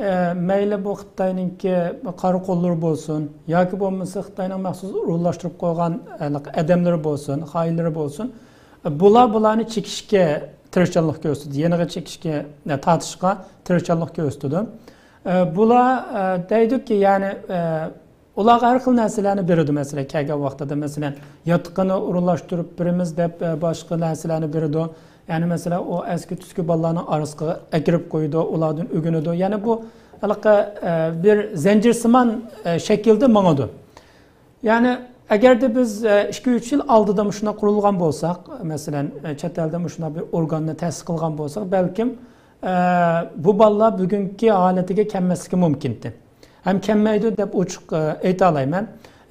ئە، مەيلى بۇ خىتاينىڭكى قارا قوللىرى بولسۇن ياكى بولمىسا خىتاينىڭ مەخسۇس ئورۇنلاشتۇرۇپ قويغان ھېلىقى ئادەملىرى بولسۇن، خائىنلىرى بولسۇن، بۇلار بۇلارنى چېكىشكە تىرىشچانلىق كۆرسىتىدۇ، يېنىغا چېكىشكە، تارتىشقا تىرىشچانلىق كۆرسىتىدۇ. ئە، بۇلار، ئە، دەيدۇكى، يەنى، ئە، ئۇلارغا ھەر خىل نەرسىلەرنى بېرىدۇ، مەسىلەن، كەلگەن ۋاقتىدا، مەسىلەن، ياتىقىنى ئورۇنلاشتۇرۇپ بېرىمىز دەپ، ئە، باشقا نەرسىلەرنى بېرىدۇ. يەنى، مەسىلەن، ئۇ ئەسكى تۈسكى بالىلارنىڭ ئارىسىغا ئەكىرىپ قويىدۇ، ئۇلاردىن ئۆگىنىدۇ. يەنى بۇ ھېلىقى، ئە، بىر زەنجىرسىمان، ئە، شەكىلدە ماڭىدۇ. يەنى، ئەگەردە بىز، ئە، ئىككى، ئۈچ يىل ئالدىدا مۇشۇنداق قۇرۇلغان بولساق، مەسىلەن، ئە، چەت ئەلدە مۇشۇنداق بىر ئورگاننى تەسىس قىلغان بولساق، بەلكىم، ئە، بۇ بالىلار بۈگۈنكى ھالىتىگە كەلمەسلىكى مۇمكىنتى. ھەم كەلمەيدۇ دەپ ئوچۇق، ئە، ئېيتالايمەن.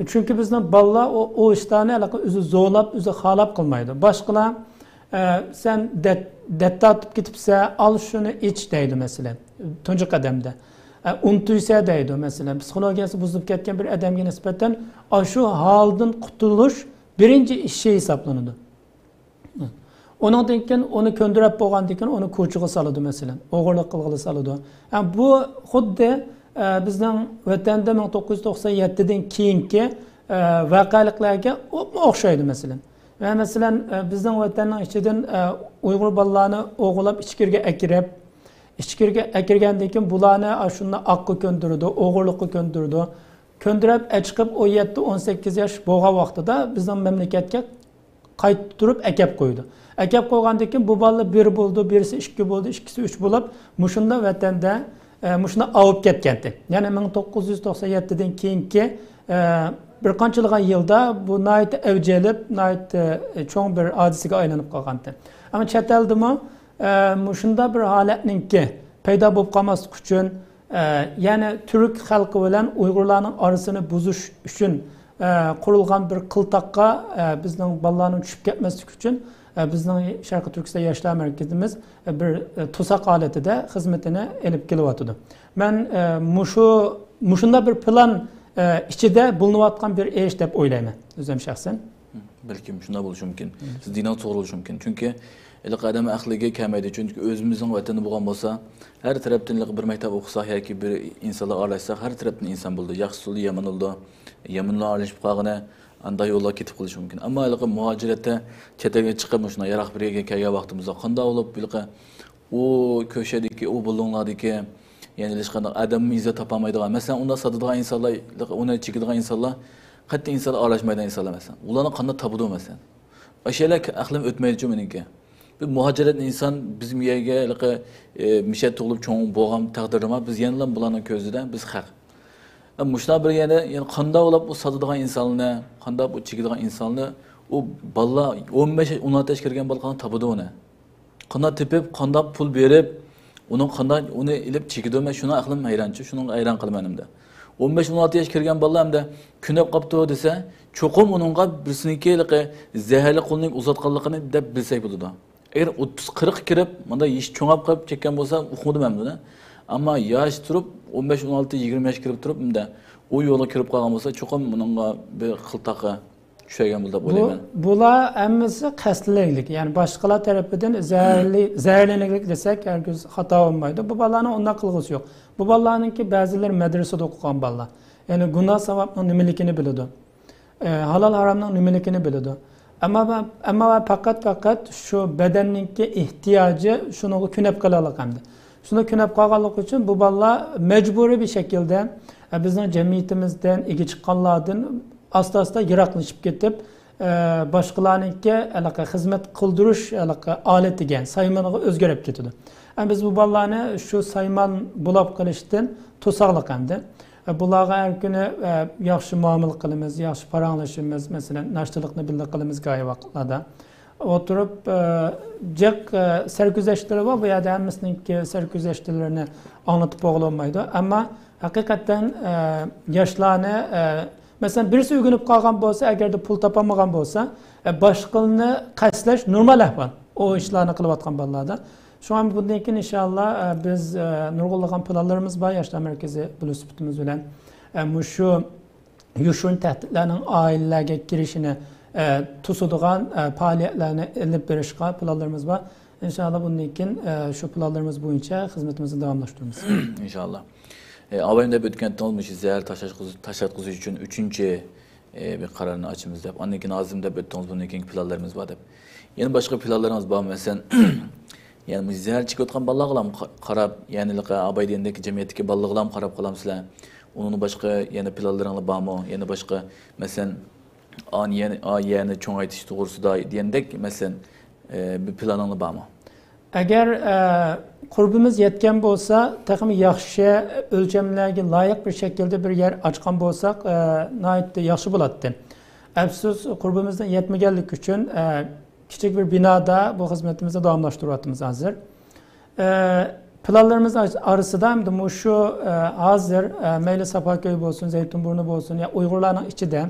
چۈنكى بىزنىڭ بالىلار ئۇ، ئۇ ئىشلارنى ھېلىقى ئۆزى زورلاپ، ئۆزى خالاپ قىلمايدۇ. باشقىلار، ئە، سەن دەت-، دەت تارتىپ كېتىپسەن، ئال شۇنى ئىچ دەيدۇ، مەسىلەن، تۇنجى قەدەمدە. ئە، ئۇنتۇيسەن دەيدۇ، مەسىلەن، پسىخولوگىيەسى بۇزۇلۇپ كەتكەن بىر ئادەمگە نىسبەتەن ئاشۇ ھالدىن قۇتۇلۇش بىرىنچى ئىشى ھېسابلىنىدۇ. ئۇنىڭدىن كېيىن ئۇنى كۆندۈرۈپ بولغاندىن كېيىن ئۇنى كوچىغا سالىدۇ، مەسىلەن، ئوغرىلىق قىلغىلى سالىدۇ. ھە، بۇ خۇددى، ئە، بىزنىڭ ۋەتەندە مىڭ توققۇز يۈز توقسان يەتتىدىن كېيىنكى، ئە، ۋەقەلىكلەرگە ئوخشايدۇ، مەسىلەن. ۋە مەسىلەن، ئە، بىزنىڭ ۋەتەننىڭ ئىچىدىن، ئە، ئۇيغۇر بالىلارنى ئوغرىلاپ ئىچكىرىگە ئەكىرىپ، ئىچكىرىگە ئەكىرگەندىن كېيىن بۇلارنى ئاشۇنداق ئاققا كۆندۈرىدۇ، ئوغرىلىققا كۆندۈرىدۇ. كۆندۈرۈپ ئەچىقىپ ئون يەتتە، ئون سەككىز ياش بولغان ۋاقتىدا بىزنىڭ مەملىكەتكە قايتۇرۇپ ئەكەپ قويىدۇ. ئەكەپ قويغاندىن كېيىن بۇ بالىلار بىر بولدى، بىرسى ئىككى بولدى، ئىككىسى ئۈچ بولۇپ، مۇشۇنداق ۋەتەندە، ئە، مۇشۇنداق ئاۋۇپ كەتكەنتى. يەنى مىڭ توققۇز يۈز توقسان يەتتىدىن كېيىنكى، ئە، بىر قانچىلىغان يىلدا بۇ ناھايىتى ئەۋج ئېلىپ، ناھايىتى، ئە، چوڭ بىر ھادىسىگە ئايلىنىپ قالغانتى. ئەمما چەت ئەلدىمۇ، ئە، مۇشۇنداق بىر ھالەتنىڭكى پەيدا بولۇپ قالماسلىقى ئۈچۈن، ئە، يەنى تۈرك خەلقى بىلەن ئۇيغۇرلارنىڭ ئارىسىنى بۇزۇش ئۈچۈن، ئە، قۇرۇلغان بىر قىلتاققا، ئە، بىزنىڭ بالىلارنىڭ چۈشۈپ كەتمەسلىكى ئۈچۈن، ئە، بىزنىڭ شەرقىي تۈركىستان ياشلار مەركىزىمىز، ئە، بىر، ئە، توساق ھالىتىدە خىزمىتىنى ئېلىپ كېلىۋاتىدۇ. مەن، ئە، مۇشۇ، مۇشۇنداق بىر پىلان، ئە، ئىچىدە بولۇنۇۋاتقان بىر ئىش دەپ ئويلايمەن، ئۆزۈم شەخسەن. بەلكىم شۇنداق بولۇشى مۇمكىن. سىز دېگىنىڭىز توغرا بولۇشى مۇمكىن. چۈنكى ھېلىقى ئادەم ئەقلىگە كەلمەيدۇ. چۈنكى ئۆزىمىزنىڭ ۋەتىنى بولغان بولسا، ھەر تەرەپتىن ھېلىقى بىر مەكتەپ ئوقۇساق ياكى بىر ئىنسانلار ئارىلاشساق، ھەر تەرەپتىن ئىنسان بولىدۇ. ياخشىسى بولىدۇ، يامىنى بولىدۇ. يامىنلار ئارىلىشىپ قالغىنى ئانداق يوللار كېتىپ قېلىشى مۇمكىن. ئەمما ھېلىقى مۇھاجىرەتتە چەت ئەلگە چىقىپ، مۇشۇنداق يىراق بىر يەرگە كەلگەن ۋاقتىمىزدا قانداق بولۇپ، ھېلىقى ئۇ كۆشەدىكى، ئۇ بۇلۇڭلاردىكى، يەنى ھېچقانداق ئادەممۇ ئىزدەپ تاپالمايدىغان، مەسىلەن، ئۇنداق ساتىدىغان ئىنسانلار، ئۇنى چېكىدىغان ئىنسانلار قەتئىي ئىنسانلار ئارىلاشمايدىغان ئىنسانلار، مەسىلەن. ئۇلارنى قانداق تاپىدۇ، مەسىلەن؟ ئاشۇ يەرلەر ئەقلىم ئۆتمەيدىچۇ مېنىڭكى. بىر مۇھاجىرەت ئىنسان بىز بۇ يەرگە ھېلىقى، ئى، مىشەدە تۇغۇلۇپ چوڭ بولغان تەقدىردىمۇ، بىز يەنىلا بۇلارنىڭ كۆزىدە بىز خەق. ئە، مۇشۇنداق بىر يەردە، يەنى قانداق بولۇپ ئۇ ساتىدىغان ئىنسانلارنى، قانداق بۇ چېكىدىغان ئىنسانلارنى، ئۇ بالىلار ئون بەش، ئون ئالتە ياشقا كىرگەن بالا قانداق تاپىدۇ ئۇنى؟ قانداق تېپىپ، قانداق پۇل بېرىپ، ئۇنىڭ قانداق ئۇنى ئېلىپ چېكىدۇ؟ مەن شۇنىڭ ئەقلىم ھەيرانچۇ، شۇنىڭغا ھەيران قالىمەن ئەمدى. ئون بەش، ئون ئالتە ياش كىرگەن بالىلار ئەمدى كۆنۈپ قاپتۇ دېسە، چوقۇم ئۇنىڭغا بىرسىنىڭكى ھېلىقى زەھەرلىك قولىنى ئۇزاتقانلىقىنى دەپ بىلسەك بولىدۇ. ئەگەر ئوتتۇز، قىرىققا كىرىپ، مۇنداق يېشى چوڭاپ قېلىپ چەككەن بولسا، ئۇقمىدىم ئەمدى. ئەمما ياش تۇرۇپ، ئون بەش، ئون ئالتە، يىگىرمە ياش كىرىپ تۇرۇپ، ئەمدى ئۇ يولغا كىرىپ قالغان بولسا، چوقۇم بۇنىڭغا بىر قىلتاققا چۈشەرگەن بولىدۇ دەپ بۇ، ئويلايمەن. بۇلار ھەممىسى قەستلىنىكلىك، يەنى باشقىلار تەرىپىدىن زەھەرلى-، زەھەرلىنىكلىك دېسەك، ھەرگىز خاتا بولمايدۇ. بۇ بالىلارنىڭ ئۇنداق قىلغۇسى يوق. بۇ بالىلارنىڭكى بەزىلىرى مەدرىسىدە ئوقۇغان بالىلار. يەنى گۇناھ ساۋابنىڭ نېمىلىكىنى بىلىدۇ. ئە، ھالال ھارامنىڭ نېمىلىكىنى بىلىدۇ. ئەمما، ئەمما پەقەت، پەقەت شۇ بەدەننىڭكى ئېھتىياجى شۇنىڭغا كۆنۈپ قالارلىق ئەمدى. شۇنىڭغا كۆنۈپ قالغانلىقى ئۈچۈن بۇ بالىلار مەجبۇرىي بىر شەكىلدە، ئە، بىزنىڭ جەمئىيىتىمىزدىن، ئىگە چىققانلاردىن ئاستا-ئاستا يىراقلىشىپ كېتىپ، ئە، باشقىلارنىڭكى ھېلىقى خىزمەت قىلدۇرۇش ھېلىقى ئالىتىگە، سايمىنىغا ئۆزگىرىپ كېتىدۇ. ئە، بىز بۇ بالىلارنى شۇ سايمان بولاپ قېلىشتىن توساقلىق ئەمدى. ئە، بۇلارغا ھەر كۈنى، ئە، ياخشى مۇئامىلە قىلىمىز، ياخشى پاراڭلىشىمىز، مەسىلەن، ناشتىلىقنى بىللە قىلىمىز گاھى ۋاقىتلاردا. ئولتۇرۇپ، ئە، جىق، ئە، سەرگۈزەشتلىرى بار، بۇ يەردە ھەممىسىنىڭكى سەرگۈزەشتلىرىنى ئاڭلىتىپ بولغىلى بولمايدۇ. ئەمما ھەقىقەتەن، ئە، ياشلارنى، ئە، مەسىلەن، بىرسى ئۆگىنىپ قالغان بولسا، ئەگەردە پۇل تاپالمىغان بولسا، ئە، باشقىلىرىنى قەستلەش نورمال ئەھۋال، ئۇ ئىشلارنى قىلىۋاتقان بالىلاردا. شۇڭا بۇندىن كېيىن ئىنشاللا، ئە، بىز، ئە، نۇرغۇنلىغان پىلانلىرىمىز بار ياشلار مەركىزى بولۇش سۈپىتىمىز بىلەن. ئە، مۇشۇ يوشۇرۇن تەھدىتلەرنىڭ ئائىلىلەرگە كىرىشىنى، ئە، توسىدىغان، ئە، پائالىيەتلەرنى ئېلىپ بېرىشقا پىلانلىرىمىز بار. ئىنشاللا بۇندىن كېيىن، ئە، شۇ پىلانلىرىمىز بويىچە خىزمىتىمىزنى داۋاملاشتۇرىمىز. ئىنشاللا. ئە، ئاۋايىم دەپ ئۆتكەنتىڭىز مۇشۇ زەھەر تاشلاتقۇزۇش، تاشلاتقۇزۇش ئۈچۈن ئۈچىنچى ئى، بىر قارارنى ئاچىمىز دەپ، ئاندىن كېيىن ھازىرمۇ دەپ ئۆتتىڭىز، بۇندىن كېيىنكى پىلانلىرىمىز بار دەپ. يەنە باشقا پىلانلىرىڭىز بارمۇ؟ مەسىلەن، يەنە مۇشۇ زەھەر چېكىۋاتقان بالىلارغىلا قا-، قاراپ، يەنە ئاباي دېگەندەك جەمئىيەتتىكى بالىلارغىلا قاراپ قالامسىلەر؟ ئۇنىڭدىن باشقا يەنە پىلانلىرىڭلار بارمۇ؟ يەنە باشقا، مەسىلەن، ئا يەنى، ئا يەنى چوڭايتىش توغرىسىدا دېگەندەك، مەسىلەن، ئى، بىر پىلانىڭلار بارمۇ؟ ئەگەر، ئە، قۇربىمىز يەتكەن بولسا، تېخىمۇ ياخشى ئۆلچەملەرگە لايىق بىر شەكىلدە بىر يەر ئاچقان بولساق، ئە، ناھايىتى ياخشى بولاتتى. ئەپسۇس، قۇربىمىزنىڭ يەتمىگەنلىكى ئۈچۈن، ئە، كىچىك بىر بىنادا بۇ خىزمىتىمىزنى داۋاملاشتۇرۇۋاتىمىز ھازىر. ئە، پىلانلىرىمىز ئار-، ئارىسىدا ئەمدى مۇشۇ، ئە، ھازىر، ئە، مەيلى ساپاكۆي بولسۇن، زەيتۇنبۇرنى بولسۇن، يا ئۇيغۇرلارنىڭ ئىچىدە،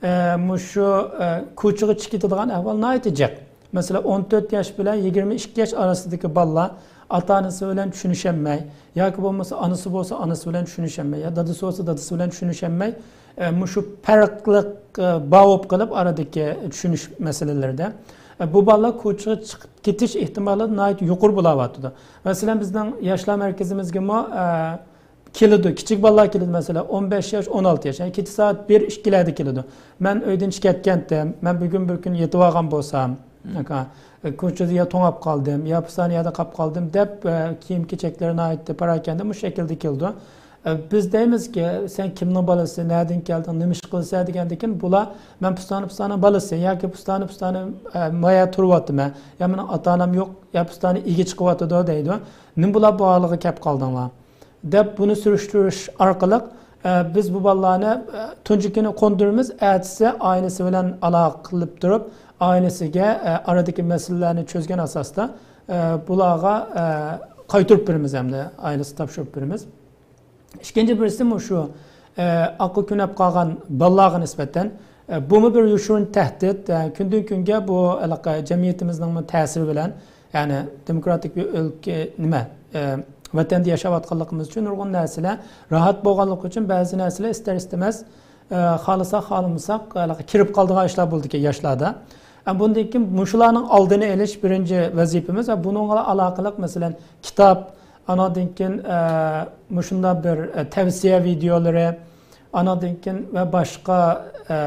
ئە، مۇشۇ، ئە، كوچىغا چىقىدىغان ئەھۋال ناھايىتى جىق. مەسىلەن، ئون تۆت ياش بىلەن يىگىرمە ئىككى ياش ئارىسىدىكى بالىلار ئاتا-ئانىسى بىلەن چۈشىنىشەلمەي، ياكى بولمىسا ئانىسى بولسا ئانىسى بىلەن چۈشىنىشەلمەي، يا دادىسى بولسا دادىسى بىلەن چۈشىنىشەلمەي، ئە، مۇشۇ پەرقلىق، ئە، بار بولۇپ قېلىپ ئارىدىكى چۈشىنىش مەسىلىلىرىدە. ئە، بۇ بالىلار كوچىغا چىقىپ كېتىش ئېھتىمالى ناھايىتى يۇقىرى بولاۋاتىدۇ. مەسىلەن، بىزنىڭ ياشلار مەركىزىمىزگىمۇ، ئە، كېلىدۇ، كىچىك بالىلار كېلىدۇ، مەسىلەن، ئون بەش ياش، ئون ئالتە ياش، يەنى كېچە سائەت بىر، ئىككىلەردە كېلىدۇ. مەن ئۆيدىن چىقىپ كەتكەنتىم، مەن بۈگۈن بىر كۈن يېتىۋالغان بولسام، مم. ئاكا، كوچىدا يا توڭاپ قالدىم، يا پۇسان يەردە قاپ قالدىم دەپ، ئە، كىيىم-كېچەكلىرى ناھايىتى پاراكەندە مۇشۇ شەكىلدە كېلىدۇ. ئە، بىز دەيمىزكى، سەن كىمنىڭ بالىسى، نەدىن كەلدىڭ، نېمە ئىش قىلىسەن دېگەندىكىن، بۇلار، مەن پۇستانى پۇستانىنىڭ بالىسى ياكى پۇستانى پۇستانى، ئە، مايا تۇرۇۋاتىمەن، يا مېنىڭ ئاتا-ئانام يوق، يا پۇستانى ئىگە چىقىۋاتىدۇ دەيدۇ. نېمە بۇلار بۇ ھالغا كەپ قالدىڭلار؟ دەپ بۇنى سۈرۈشتۈرۈش ئارقىلىق، ئە، بىز بۇ بالىلارنى، ئە، تۇنجى كۈنى قوندۇرىمىز، ئەتىسى ئائىلىسى بىلەن ئالاقە قىلىپ تۇرۇپ، ئائىلىسىگە، ئە، ئارىدىكى مەسىلىلەرنى چۆزگەن ئاساستا، ئە، بۇلارغا، ئە، قايتۇرۇپ بېرىمىز ھەمدە ئائىلىسىگە تاپشۇرۇپ بېرىمىز. ئىككىنچى بىرسى مۇشۇ، ئە، ئاققا كۆنۈپ قالغان بالىلارغا نىسبەتەن، ئە، بۇمۇ بىر يوشۇرۇن تەھدىت. ئە، كۈندىن كۈنگە بۇ ھېلىقى جەمئىيىتىمىزنىڭمۇ تەسىرى بىلەن، يەنى دېموكراتىك بىر ئۆلكە، نېمە، ئە، ۋەتەندە ياشاۋاتقانلىقىمىز ئۈچۈن نۇرغۇن نەرسىلەر راھەت بولغانلىقى ئۈچۈن بەزى نەرسىلەر ئىستەر-ئىستىمەز، ئە، خالىساق، خالىمىساق، ھېلىقى كىرىپ قالىدىغان ئىشلار بولىدىكەن ياشلاردا. ئە، بۇندىن كېيىن مۇشۇلارنىڭ ئالدىنى ئېلىش بىرىنچى ۋەزىپىمىز. ۋە بۇنىڭغا ئالاقىلىق، مەسىلەن، كىتاب، ئاناندىن كېيىن، ئە، مۇشۇنداق بىر، ئە، تەۋسىيە ۋىدېئولىرى، ئاناندىن كېيىن ۋە باشقا، ئە،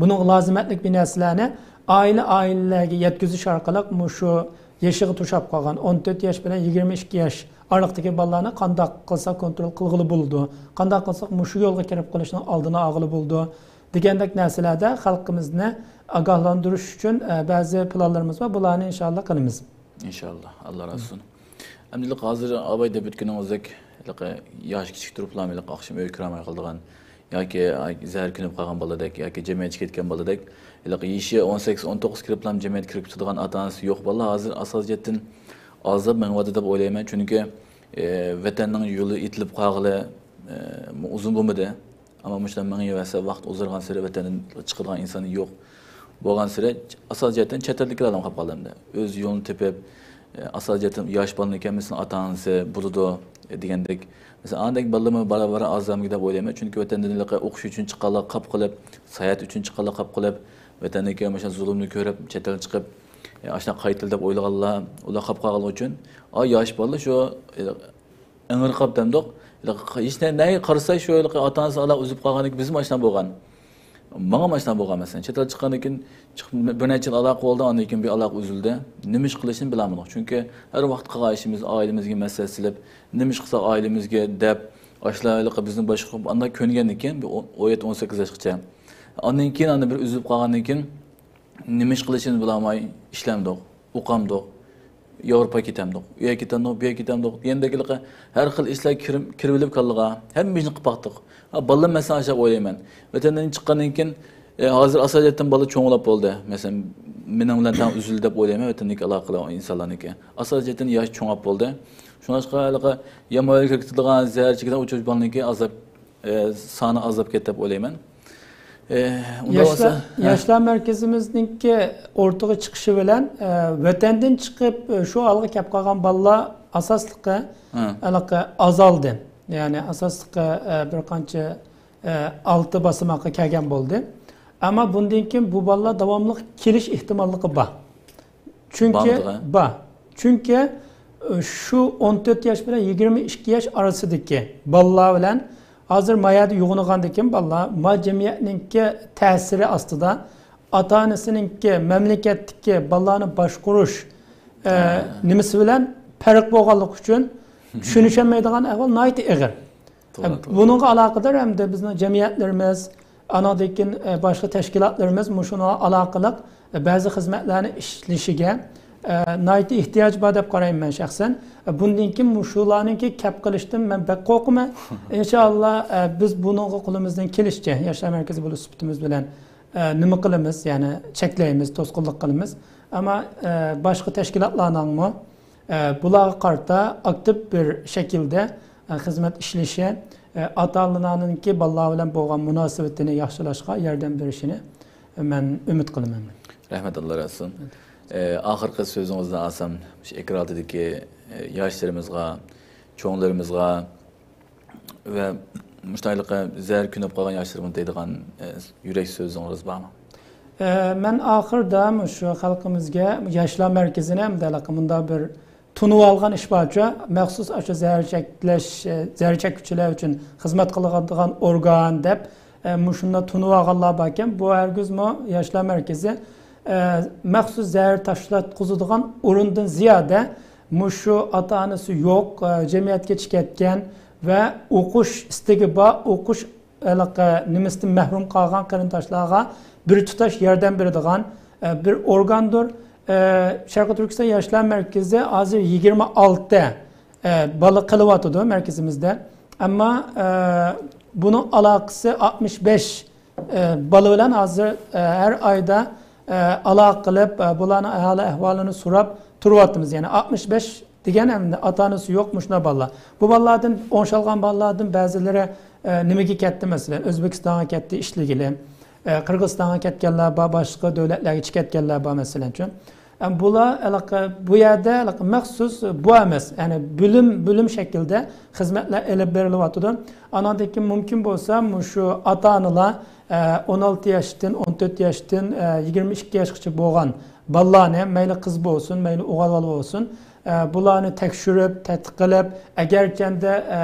بۇنىڭغا لازىمەتلىك بىر نەرسىلەرنى ئائىلە، ئائىلىلەرگە يەتكۈزۈش ئارقىلىق مۇشۇ يېشىغا توشاپ قالغان ئون تۆت ياش بىلەن يىگىرمە ئىككى ياش ئارىلىقتىكى بالىلارنى قانداق قىلساق كونترول قىلغىلى بولىدۇ، قانداق قىلساق مۇشۇ يولغا كىرىپ قېلىشنىڭ ئالدىنى ئالغىلى بولىدۇ دېگەندەك نەرسىلەردە خەلقىمىزنى ئاگاھلاندۇرۇش ئۈچۈن، ئە، بەزى پىلانلىرىمىز بار. بۇلارنى ئىنشاللا قىلىمىز. ئىنشاللا، ئاللا رازى بولسۇن. ئەمدى ھازىر ئاباي دەپ ئۆتكىنىڭىزدەك، ھېلىقى ياش كىچىك تۇرۇپلا ھېلىقى ئاخشام ئۆيگە كىرەلمەي قالىدىغان ياكى زەھەر كۆنۈپ قالغان بالىدەك ياكى جەمئىيەتكە كەتكەن بالىدەك، ھېلىقى يېشى ئون سەككىز، ئون توققۇز كىرىپلا جەمئىيەتكە كىرىپ كېتىدىغان ئاتا-ئانىسى يوق بالىلار ھازىر ئاساسىي جەھەتتىن ئازاب مېڭىۋاتىدۇ دەپ ئويلايمەن. چۈنكى، ئى، ۋەتەننىڭ يولى ئېتىلىپ قالغىلى، ئى، ئۇزۇن بولمىدى. ئەمما مۇشۇنداق مېڭىۋەرسە، ۋاقىت ئۇزارغانسېرى ۋەتەندىن چىقىدىغان ئىنسان يوق بولغانسېرى، ئاساسىي جەھەتتىن چەت ئەلدىكىلەر ئادەم قاپقالدى ئەمدى. ئۆز يولىنى تېپىپ، ئاساسىي جەھەتتىن ياش بالىنىڭ كەممىسىنىڭ ئاتا-ئانىسى بولىدۇ، دېگەندەك. مەسىلەن، ئاندەك بالىلىرىمۇ بارا-بارا ئازامىكەن دەپ ئويلايمەن. چۈنكى ۋەتەندىن ھېلىقى ئوقۇش ئۈچۈن چىققانلار قاپ قىلىپ، ساياھەت ئۈچۈن چىققانلار قاپ قىلىپ، ۋەتەندىكى مۇشۇ زۇلۇمنى كۆرۈپ، چەت ئەلگە چىقىپ، ئاشۇنداق قايتىلى دەپ ئويلىغانلار، ئۇلار قاپ قالغانلىقى ئۈچۈن، ئا، ياش بالىلار شۇ، ئېڭىرقاپ دەمدۇق. ھېلىقى ھېچ نە-، نەگە قارىسا شۇ ھېلىقى ئاتا-ئانىسى ئالاقە ئۈزۈپ قالغاندىكىن بىزمۇ ئاشۇنداق بولغان. ماڭىمۇ ئاشۇنداق بولغان مەسىلەن. چەت ئەل چىققاندىن كېيىن چىقىپ بىر نەچچە يىل ئالاقە بولدى، ئاندىن كېيىن بىر ئالاقە ئۈزۈلدى. نېمە ئىش قىلىشنى بىلەلمىدۇق. چۈنكى ھەر ۋاقىت قىلغان ئىشىمىز ئائىلىمىزگە مەسلىھەت سېلىپ، نېمە ئىش قىلساق ئائىلىمىزگە دەپ، ئاشۇلار ھېلىقى بىزنى باشقۇرۇپ ئانداق كۆنگەندىن كېيىن بىر ئون، ئون يەتتە، ئون سەككىز ياشقىچە. ئاندىن كېيىن ئاندىن بىر ئۈزۈلۈپ قالغاندىن كېيىن نېمە ئىش قىلىشىنى بىلەلمەي ئىشلەمدۇق، ئوقامدۇق، ياۋروپا كېتەمدۇق، ئۇ يەرگە كېتەمدۇق، بۇ يەرگە كېتەمدۇق دېگەندەك ھېلىقى ھەر خىل ئىشلار كىرىپ، كىرىۋېلىپ كاللىغا، ھەممە ئىشنى قىلىپ باقتۇق. ھا، بالىلار مەسىلەن ئاشۇنداق ئويلايمەن. ۋەتەندىن چىققاندىن كېيىن، ئە، ھازىر ئاساسىيەتتىن بالا چوڭلاپ بولدى. مەسىلەن، مېنىڭ بىلەن تەڭ ئۈزۈلدى دەپ ئويلايمەن ۋەتەندىكى ئالاقىلار ئىنسانلارنىڭكى. ئاساسىيەتتىن ياش چوڭاپ بولدى. شۇڭلاشقا ھېلىقى يامان يولغا كىرىپ كېتىدىغان زەھەر چېكىدىغان ئۇچۇر بالىنىڭكى ئازاب ئە، سانى ئازلاپ كەتتى دەپ ئويلايمەن. ئە، ئۇنداق ياشلار، بولسا، ھە. ياشلار مەركىزىمىزنىڭكى ئوتتۇرىغا چىقىشى بىلەن، ئە، ۋەتەندىن چىقىپ، ئە، شۇ ھالغا كەپ قالغان بالىلار ئاساسلىقى ھە. ھېلىقى ئازالدى. يەنى ئاساسلىقى، ئە، بىر قانچە، ئە، ئالتە باسماققا كەلگەن بولدى. ئەمما بۇندىن كېيىن بۇ بالىلار داۋاملىق كېلىش ئېھتىماللىقى بار. چۈنكى بارمىدىغۇ؟ بار. چۈنكى، ئە، شۇ ئون تۆت ياش بىلەن يىگىرمە ئىككى ياش ئارىسىدىكى بالىلار بىلەن ھازىر ما يەردە يوغىنىغاندىكىن بالىلار ما جەمئىيەتنىڭكى تەسىرى ئاستىدا، ئاتا-ئانىسىنىڭكى، مەملىكەتتىكى بالىلارنى باشقۇرۇش، ئە، نېمىسى بىلەن پەرق بولغانلىقى ئۈچۈن چۈشىنىشەلمەيدىغان ئەھۋال ناھايىتى ئېغىر. توغرا، ئە، توغرا. بۇنىڭغا ئالاقىدار ھەمدە بىزنىڭ جەمئىيەتلىرىمىز، ئانىڭدىن كېيىن، ئە، باشقا تەشكىلاتلىرىمىز مۇشۇنىڭغا ئالاقىلىق، ئە، بەزى خىزمەتلەرنى ئىشلىشىگە، ئە، ناھايىتى ئېھتىياج بار دەپ قارايمەن مەن شەخسەن. ئە، بۇندىن كېيىن مۇشۇلارنىڭكى كەپ قېلىشتىن مەن بەك قورقىمەن. ئىنشائاللا، ئە، بىز بۇنىڭغا قولىمىزدىن كېلىشىچە ياشلار مەركىزى بولۇش سۈپىتىمىز بىلەن، ئە، نېمە قىلىمىز، يەنى چەكلەيمىز، توسقۇنلۇق قىلىمىز. ئەمما، ئە، باشقا تەشكىلاتلارنىڭمۇ، ئە، بۇلارغا قارىتا ئاكتىپ بىر شەكىلدە، ئە، خىزمەت ئىشلىشى، ئە، ئاتا-ئانىلارنىڭكى بالىلار بىلەن بولغان مۇناسىۋىتىنى ياخشىلاشقا ياردەم بېرىشىنى مەن ئۈمىد قىلىمەن. رەھمەت، ئاللا رازى بولسۇن. ئە، ئاخىرقى سۆزىڭىزنى ئالسام، شۇ ئېكران ئالدىدىكى، ئە، ياشلىرىمىزغا، چوڭلىرىمىزغا ۋە مۇشۇنداق زەھەر كۆنۈپ قالغان ياشلىرىمىزغا دەيدىغان، ئە، يۈرەك سۆزىڭىز بارمۇ؟ ئە، مەن ئاخىرىدا مۇشۇ خەلقىمىزگە ياشلار مەركىزىنى ھەمدە مۇنداق بىر تونۇۋالغان ئىش بارچۇ، مەخسۇس ئاشۇ زەھەر چەكلەش، ئە، زەھەر چەككۈچىلەر ئۈچۈن خىزمەت قىلىدىغان ئورگان دەپ، ئە، مۇشۇنداق تونۇۋالغانلار باركەن. بۇ ھەرگىزمۇ ياشلار مەركىزى، ئە، مەخسۇس زەھەر تاشلاتقۇزىدىغان ئورۇندىن زىيادە، مۇشۇ ئاتا-ئانىسى يوق، ئە، جەمئىيەتكە چىقىپ كەتكەن ۋە ئوقۇش ئىستىكى بار، ئوقۇش ھېلىقى نېمىسىدىن مەھرۇم قالغان قېرىنداشلارغا بىر تۇتاش ياردەم بېرىدىغان، ئە، بىر ئورگاندۇر. ئە، شەرقىي تۈركىستان ياشلار مەركىزى ھازىر يىگىرمە ئالتە، ئە، بالا قېلىۋاتىدۇ مەركىزىمىزدە. ئەمما، ئە، بۇنىڭ ئالاقىسى ئاتمىش بەش، ئە، بالا بىلەن ھازىر، ئە، ھەر ئايدا، ئە، ئالاقە قىلىپ، ئە، بۇلارنىڭ ھال ئەھۋالىنى سوراپ تۇرۇۋاتىمىز. يەنى ئاتمىش بەش دېگەن ئەمدى ئاتا-ئانىسى يوق مۇشۇنداق بالىلار. بۇ بالىلاردىن ئوڭشالغان بالىلاردىن بەزىلىرى، ئە، نېمىگە كەتتى، مەسىلەن، ئۆزبېكىستانغا كەتتى ئىشلىگىلى. ئە، قىرغىزىستانغا كەتكەنلەر بار، باشقا دۆلەتلەرگە چىقىپ كەتكەنلەر بار، مەسىلەنچۇ. ئە، بۇلار ھېلىقى، بۇ يەردە ھېلىقى مەخسۇس بۇ ئەمەس، يەنى بۆلۈم، بۆلۈم شەكلىدە خىزمەتلەر ئېلىپ بېرىلىۋاتىدۇ. ئانىڭدىن كېيىن مۇمكىن بولسا مۇشۇ ئاتا-ئانىلار، ئە، ئون ئالتە ياشتىن، ئون تۆت ياشتىن، ئە، يىگىرمە ئىككى ياشقىچە بولغان بالىلارنى، مەيلى قىز بولسۇن، مەيلى ئوغۇل بالا بولسۇن، ئە، بۇلارنى تەكشۈرۈپ، تەتقىق قىلىپ، ئەگەرچەندە، ئە،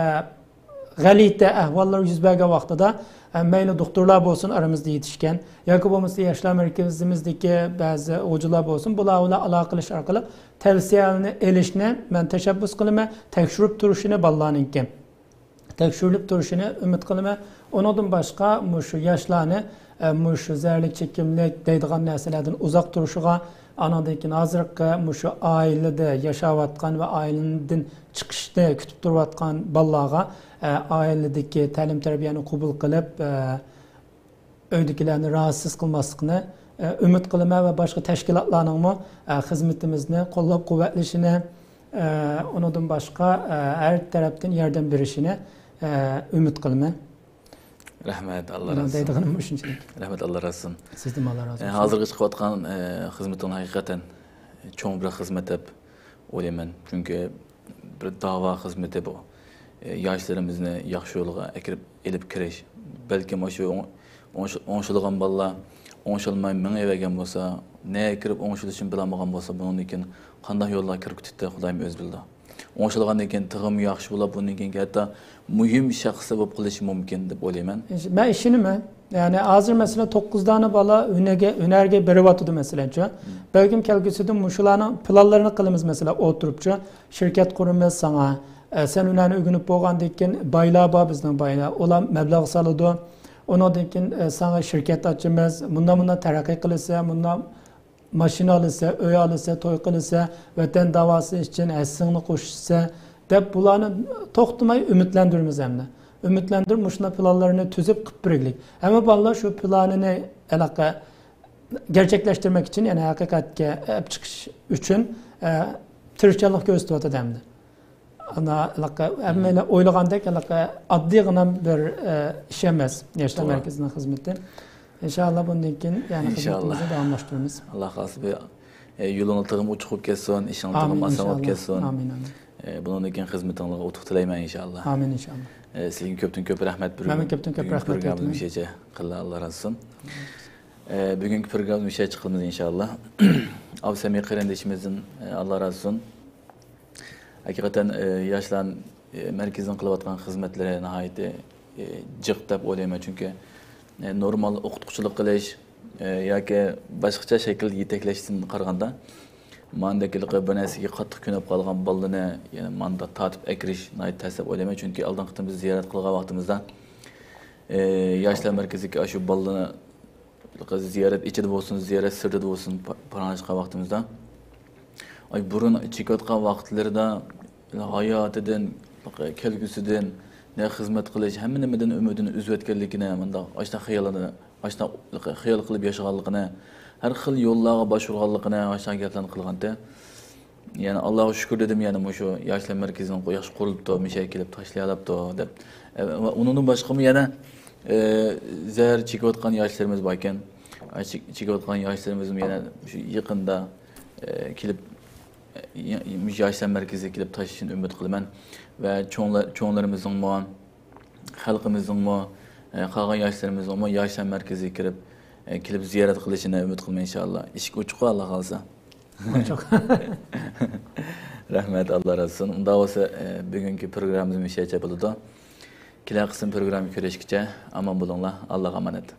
غەلىتە ئەھۋاللار يۈز بەرگەن ۋاقتىدا، ئە، مەيلى دوختۇرلار بولسۇن ئارىمىزدا يېتىشكەن، ياكى بولمىسا ياشلار مەركىزىمىزدىكى بەزى ھوجىلار بولسۇن، بۇلار بىلەن ئالاقىلىشىش ئارقىلىق تەۋسىيەلەرنى ئېلىشنى مەن تەشەببۇس قىلىمەن، تەكشۈرۈپ تۇرۇشىنى بالىلارنىڭكى. تەكشۈرۈلۈپ تۇرۇشىنى ئۈمىد قىلىمەن. ئۇنىڭدىن باشقا مۇشۇ ياشلارنى، ئە، مۇشۇ زەھەرلىك چېكىملىك دەيدىغان نەرسىلەردىن ئۇزاق تۇرۇشىغا، ئانىڭدىن كېيىن ھازىرقى مۇشۇ ئائىلىدە ياشاۋاتقان ۋە ئائىلىدىن چىقىشنى كۈتۈپ تۇرۇۋاتقان بالىلارغا، ئە، ئائىلىدىكى تەلىم تەربىيەنى قوبۇل قىلىپ، ئە، ئۆيدىكىلەرنى راھەتسىز قىلماسلىقىنى، ئە، ئۈمىد قىلىمەن ۋە باشقا تەشكىلاتلارنىڭمۇ، ئە، خىزمىتىمىزنى قوللاپ قۇۋۋەتلىشىنى، ئە، ئۇنىڭدىن باشقا، ئە، ھەر تەرەپتىن ياردەم بېرىشىنى، ئە، ئۈمىد قىلىمەن. رەھمەت، ئاللا رازى بولسۇن. دەيدىغىنىم مۇشۇنچىلىك. رەھمەت، ئاللا رازى بولسۇن. سىزدىنمۇ ئاللا رازى ئە، بولسۇن. ھازىرغىچە قىلىۋاتقان، ئە، خىزمىتىڭلار ھەقىقەتەن چوڭ بىر خىزمەت دەپ ئويلايمەن. چۈنكى بىر داۋا خىزمىتى بۇ. ئە، ياشلىرىمىزنى ياخشى يولغا ئەكىرىپ ئېلىپ كىرىش. بەلكىم ئاشۇ ئوڭ-، ئوڭش-، ئوڭشىلىدىغان بالىلار ئوڭشالماي مېڭىۋەرگەن بولسا، نەگە كىرىپ ئوڭشىلىشىنى بىلەلمىگەن بولسا، بۇنىڭدىن كېيىن قانداق يوللار كىرىپ كېتىپتۇ، خۇدايىم ئۆزى بىلىدۇ. ئوڭشالغاندىن كېيىن تېخىمۇ ياخشى بولۇپ، بۇنىڭدىن كېيىنكى ھەتتا مۇھىم شەخسلەر بولۇپ قېلىشى مۇمكىن دەپ ئويلايمەن. مەن ئىشىنىمەن. يەنى ھازىر مەسىلەن توققۇز دانە بالا ھۈنەرگە، ھۈنەرگە بېرىۋاتىدۇ مەسىلەنچۇ. بەلكىم كەلگۈسىدە مۇشۇلارنىڭ پىلانلىرىنى قىلىمىز مەسىلەن ئولتۇرۇپچۇ. شىركەت قۇرىمىز ساڭا. ئە، سەن ھۈنەرنى ئۆگىنىپ بولغاندىن كېيىن بايلار بار بىزنىڭ بايلار. ئۇلار مەبلەغ سالىدۇ. ئۇنىڭدىن كېيىن، ئە، ساڭا شىركەت ئاچىمىز. مۇنداق مۇنداق تەرەققىي قىلىسەن، مۇنداق ماشىنا ئالىسەن، ئۆي ئالىسەن، توي قىلىسەن، ۋەتەن داۋاسى ئۈچۈن ھەسسىڭنى قوشىسەن دەپ بۇلارنى توختىماي ئۈمىدلەندۈرىمىز ھەمدە. ئۈمىدلەندۈرۈپ مۇشۇنداق پىلانلىرىنى تۈزۈپ قىلىپ بېرىگلىك. ھەممە بالىلار شۇ پىلانىنى ھېلىقى گەرچەكلەشتۈرمەك ئۈچۈن، يەنى ھەقىقەتكە ئەپ چىقىش ئۈچۈن، ئە، تىرىشچانلىق كۆرسىتىۋاتىدۇ ھەمدە. ئانا، ھېلىقى ھەممەيلەن ئويلىغاندەك ھېلىقى ئاددىيغىنا بىر، ئە، ئىش ئەمەس ياشلار توغرا. مەركىزىنىڭ خىزمىتى. ئىنشائاللا بۇندىن كېيىن يەنە ئىنشائاللا. خىزمىتىمىزنى داۋاملاشتۇرىمىز. ئاللا خالىسا بۇ، ئە، يولىڭىز تېخىمۇ ئوچۇق بولۇپ كەتسۇن، ئىشىڭىز تېخىمۇ ئاسان بولۇپ كەتسۇن. ئامىن، ئامىن. ئە، بۇنىڭدىن كېيىن خىزمىتىڭلارغا ئۇتۇق تىلەيمەن ئىنشائاللا. ئامىن ئىنشائاللا. ئە، سىزگە كۆپتىن كۆپ رەھمەت. مەنمۇ كۆپتىن كۆپ بۈگۈنكى رەھمەت پروگراممىنى ئېيتىمەن. مۇشۇ يەرگىچە قىلدى، ئاللا رازى بولسۇن. ئە، بۈگۈنكى پروگراممىنى مۇشۇ يەرگىچە قىلىمىز ئىنشائاللا. ئابسەمى قېرىندىشىمىزدىن، ئە، ئاللا رازى بولسۇن. ھەقىقەتەن، ئە، ياشلار، ئە، مەركىزىنىڭ قىلىۋاتقان خىزمەتلىرى ناھايىتى ئى، جىق دەپ ئويلايمەن. چۈنكى، ئى، نورمال ئوقۇتقۇچىلىق قىلىش، ئى، ياكى باشقىچە شەكىلدە يېتەكلەشتىن قارىغاندا، ماندەك ھېلىقى بىر نەرسىگە قاتتىق كۆنۈپ قالغان بالىلارنى يەنە ماندا تارتىپ ئەكىرىش ناھايىتى تەس دەپ ئويلايمەن. چۈنكى ئالدىنقى قېتىم بىز زىيارەت قىلغان ۋاقتىمىزدا، ئى، ياشلار مەركىزىدىكى ئاشۇ بالىلارنى زىيارەت ئىچىدە بولسۇن، زىيارەت سىرتىدا بولسۇن، پا-، پاراڭلاشقان ۋاقتىمىزدا، ئاي، بۇرۇن چېكىۋاتقان ۋاقىتلىرىدا ھاياتىدىن، كەلگۈسىدىن، نە خىزمەت قىلىش، ھەممە نېمىدىن ئۈمىدىنى ئۈزۈۋەتكەنلىكىنى، مۇنداق ئاشۇنداق خىيالىنى، ئاشۇنداق خىيال قىلىپ ياشىغانلىقىنى، ھەر خىل يوللارغا باش ئۇرغانلىقىنى، ئاشۇنداق گەپلەرنى قىلغانتى. يەنى، «ئاللاغا شۈكۈر» دېدىم، يەنە مۇشۇ ياشلار مەركىزىنىڭ ياخشى قۇرۇلۇپتۇ، مۇشۇ يەرگە كېلىپ تاشلىيالاپتۇ دەپ. ئە، ۋە ئۇنىڭدىن باشقىمۇ يەنە، ئە، زەھەر چېكىۋاتقان ياشلىرىمىز باركەن. ئە، چېك-، چېكىۋاتقان ياشلىرىمىزمۇ يەنە مۇشۇ يېقىندا، ئە، كېلىپ، ئە، يا-، مۇشۇ ياشلار مەركىزىگە كېلىپ تاشلىشىنى ئۈمىد قىلىمەن. ۋە چوڭلار-، چوڭلىرىمىزنىڭمۇ، خەلقىمىزنىڭمۇ، ئە، قالغان ياشلىرىمىزنىڭمۇ ياشلار مەركىزىگە كىرىپ، ئە، كېلىپ زىيارەت قىلىشىنى ئۈمىد قىلىمەن، ئىنشائاللا. ئىشىك ئوچۇق، ئاللا خالىسا. ئوچۇق. رەھمەت، ئاللا رازى بولسۇن. ئۇنداق بولسا، ئە، بۈگۈنكى پروگراممىمىز مۇشۇ يەرچە بولىدۇ. كېلەر قىسىم پروگرامما كۆرۈشكىچە ئامان بولۇڭلار. ئاللاغا ئامانەت.